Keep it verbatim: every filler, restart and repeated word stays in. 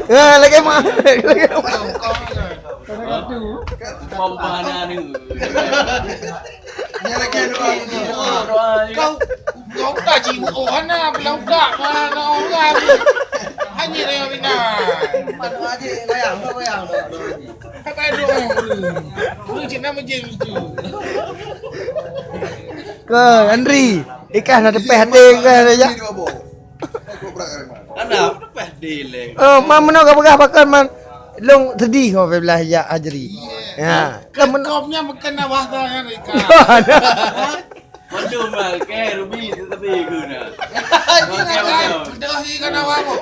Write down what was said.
Eh, lagi mak. Lagi mak. Pom pahanan ni. Nyan lagèe doa. Doa. Kau, kau tak jimu oh hana, belau tak mana orang. Hanya dia bina. Mana aja goyang, goyang. Kata doa. Lu cina mejeng tu. Ke Andri, ikan ada peh hati ke ya? Ada, apa dileng? Oh, man meunoe ka peugah pakon man. Long sedih ho beulah ya Ajri. Ya. Kan kau punya bukan awak tu yang reka. Waduh, mal, ke rubi tetapi guna. Ini kan, dah ikan awak kok.